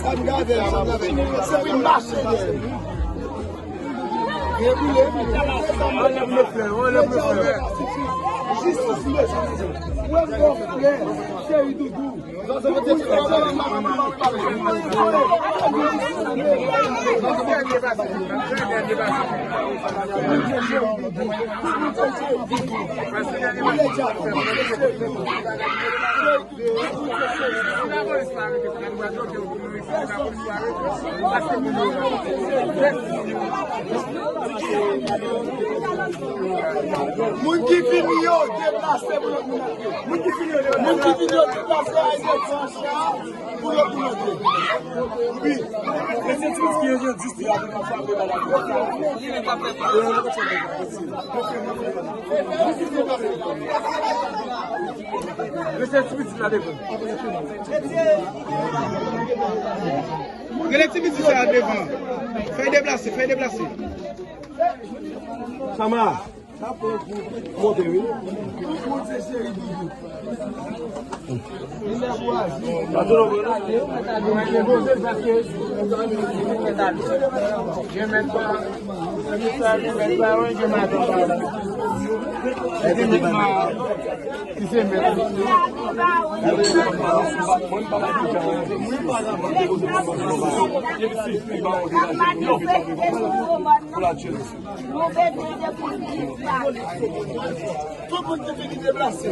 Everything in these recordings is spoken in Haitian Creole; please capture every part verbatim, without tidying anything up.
Sa m gade, sa m gade. Se pou mache dèyè. Anlèv le flè, anlèv le flè. Jistis, mezanmi. Mwen, mwen, flè, cheri doudou. Moun ki vini yo, deplase pou lòt moun antre. Moun ki vini yo, deplase, al devan chè a, pou lòt moun antre. Wi. Mesye Tris ki yo, yo, dis la, nou pa frape ba la. Mesye Tris la devan. Rele ti pitit sa a devan. Fè deplase, fè deplase. Sama. Monte, wi. Tout moun ki vini deplase.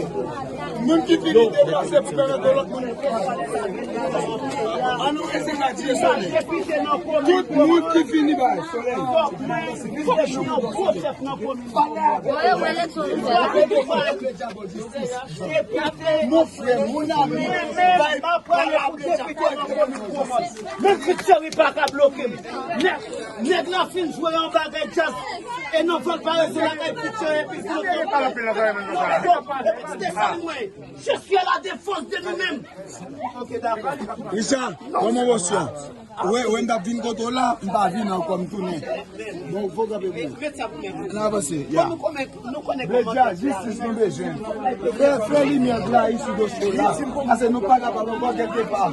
Moun ki vini deplase pou pèmèt lòt moun. An nou rete la, Dye Solèy. Tout moun ki vini bay Solèy. Fòk jou. Mon frè, mon ami, bay pale pou depite nan komin. Menm Future pa ka bloke m. Nèg, nèg la fin jwe yon bagay djaz. E nan vòl parese lakay Future epi bloke m. Epi desann mwen. Je suis à la défense de nous-mêmes. Richard, kòman w wè sa? Wè, wè, m t ap vin kote w la, m pa vin ankò, m tounen. Bon, fò w kanpe pou mwen. N avanse, ya. Blèdja, jistis nou bezwen. Fè, fè limyè klari sou dosye w la. Paske nou pa kapab ankò kèlkepa.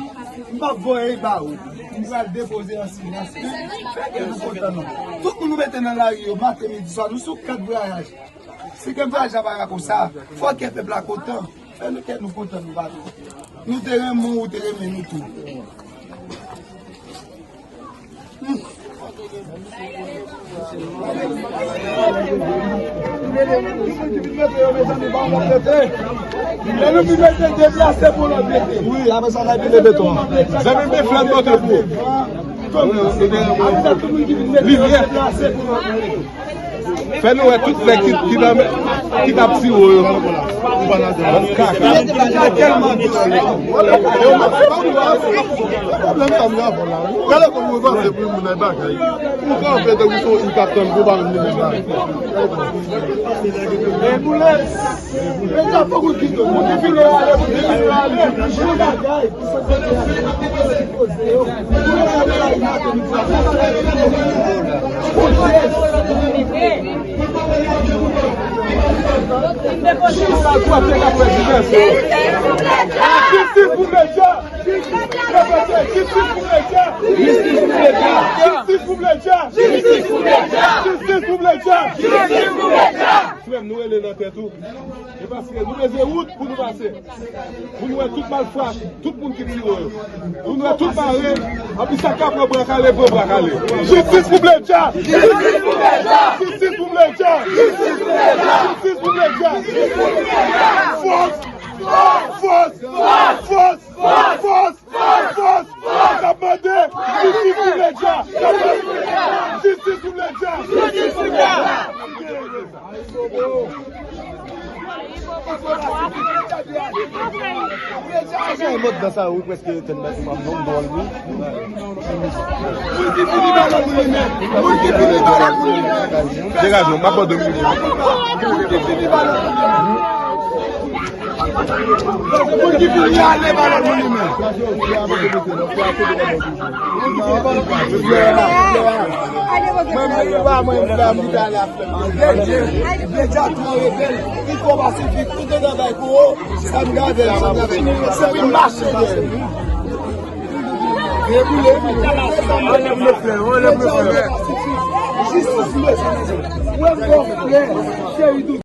M p ap voye l ba ou. M pral depoze an silans. Fè kè nou kontan non. Tout moun nou mete nan lari yo, maten, midi, swa, nou sou kat vwayaj. Si kè vwayaj la pa ka konsa, fò kè pèp la kontan. Fè nou kè nou kontan nou pa tou. Nou te renmen w, ou te renmen nou tou. Wi, apre sa, n a pile beton an. Zanmi m, men flèt mwen te pou. Limyè. Fè nou wè tout nèg ki, ki nan, ki t ap tire yo. Bann kaka. Pwoblèm sa m gen avè w la, wi. Gade kòm ou avanse pou moun nan bagay. Ou kanpe tankou se yon moun k ap tann gwo balon nan men bagay. Deja fòk ou kite moun ki vin yo ale, moun ki vin yo ale. Moun bagay. Jis a twa te ka fè divès yo. Jistis pou Blèdja! Jistis pou Blèdja! Jistis pou Blèdja! Jistis pou Blèdja! Jistis pou Blèdja! Frè m, nou rele nan tèt ou. E paske nou bezwen wout pou nou pase. Pou nou wè tout malfra, tout moun ki tire yo. Pou nou wè tout bare, anpi sa k ka pran bra kale, pran bra kale. Jistis pou Blèdja! Jistis pou Blèdja! Jistis pou Blèdja! Fòs! Fòs! Fòs! Fòs! Fòs! N ap mande jistis pou Blèdja! Jistis pou Blèdja! Jistis pou Blèdja! Sa se yon mòd dans sa, wi, prèske te nan yon dwòl, wi. Moun ki fini ba lòt moun li menm. Moun ki fini ba lòt moun li menm. Degaje w, m ap ba w de minit. Moun ki fini ba lòt moun li menm. Moun ki pou y ale ba lòt moun li menm. Mwen menm li pa mwen m fè m ki ale ap fè m. Deja twò rebèl, li twò pasifik, li te nan bay pou ou, sa m gade, sa m gade. Se pou m mache dèyè. Anlèv le flè, anlèv le flè. Jistis, mesye. Wè m bon frè, cheri,